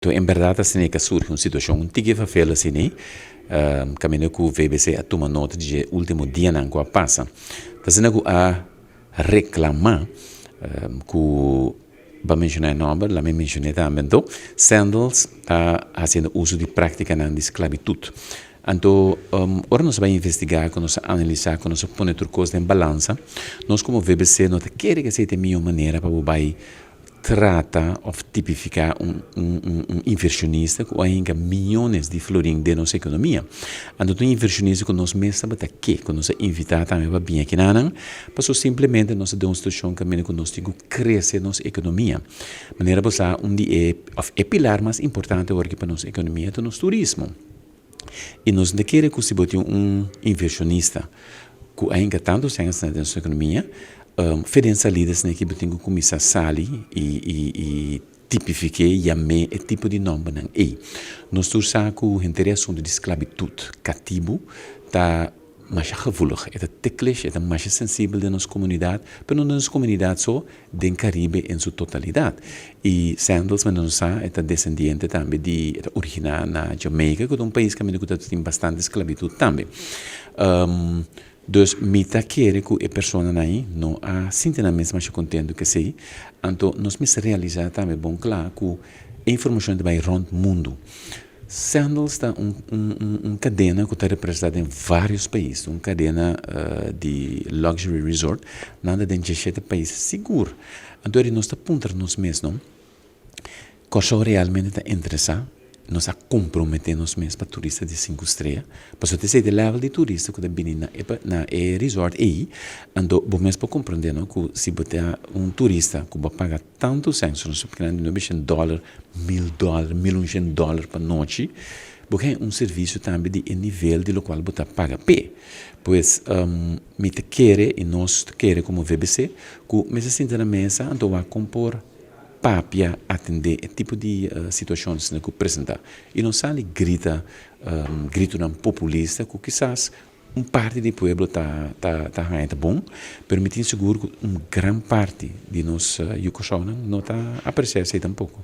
Anto en bèrdat asina ei ka surgi un situashon un tiki vervelend asina ei, kaminda ku VBC a tuma nota di dje último dianan ku a pasa. Ta asina ku a reklamá ku bo a menshoná e nòmber, laat mi menshoné tambe anto, Sandals ta hasiendo uso di práktikanan di sklabitut. Anto ora nos a bai investigá, ku nos a analisá, ku nos a pone tur kos den balansa, nos komo VBC no ta kere ku esei ta e mihó manera pa bo bai trata of tipifiká un un invershonista ku a hinka miyones di florin den nos ekonomia. Anto ta un invershonista ku nos mes tabata ke, ku nos a invitá tambe pa bini akinanan, pasobra simplemente nos ta den un situashon kaminda ku nos tin ku krese nos ekonomia. Manera bo sa un di e of e pilar mas importante awor aki pa nos ekonomia ta nos turismo. I nos no ta kere ku si bo tin un invershonista ku a hinka tantu sèn asina den su ekonomia, fe den salida asina ki bo tin ku kuminsá sali i i i tipifik'é, yam'é e tipo di nòmbernan ei. Nos tur sa ku henter e asuntu di sklabitut, katibu, ta masha gevoelig, e ta ticklish, e ta masha sensibel den nos komunidat, pero no den nos komunidat so, den Caribe en su totalidad. Y Sandals, manera nos sa, e ta descendiente tambe di, e ta origina na Jamaica, cu ta un pais caminda cu ta tin bastante sclavitud tambe. Dus mi ta kere cu e personanan ahi no a sinti nan mes masha contento cu esey. Anto nos mester realisa tambe bon cla cu e informacion ta bay rond mundo. Sandals ta un un kadena ku ta representá den vários pais, un kadena di luxury resort, nan ta den dieshete pais sigur. Anto eri nos ta puntra nos mes no, Kòrsou realmente ta interesá? Nos a komprometé nos mes pa turista di sinku strea? Pasobra ta esei ta e level di turista ku ta bini na e na e resort ei, anto bo mes por komprondé no ku si bo ta un turista ku bo a paga Tantu sèn, su nos grandi 900 dòler, 1000 dòler, 1100 dòler pa nochi, bo haña un servisio tambe di e nivel di lokual bo ta paga p'e. Pues, mi ta kere i nos ta kere komo VBC ku mester sinta na mesa anto wak kon por papia, atendé e tipo di situashon asina ku presentá. I no sali grita gritonan populista ku kisas un parti di pueblo ta ta ta haña ta bon, pero mi tin sigur ku un gran parti di nos yu Kòrsounan no ta apresiá esei tampoko.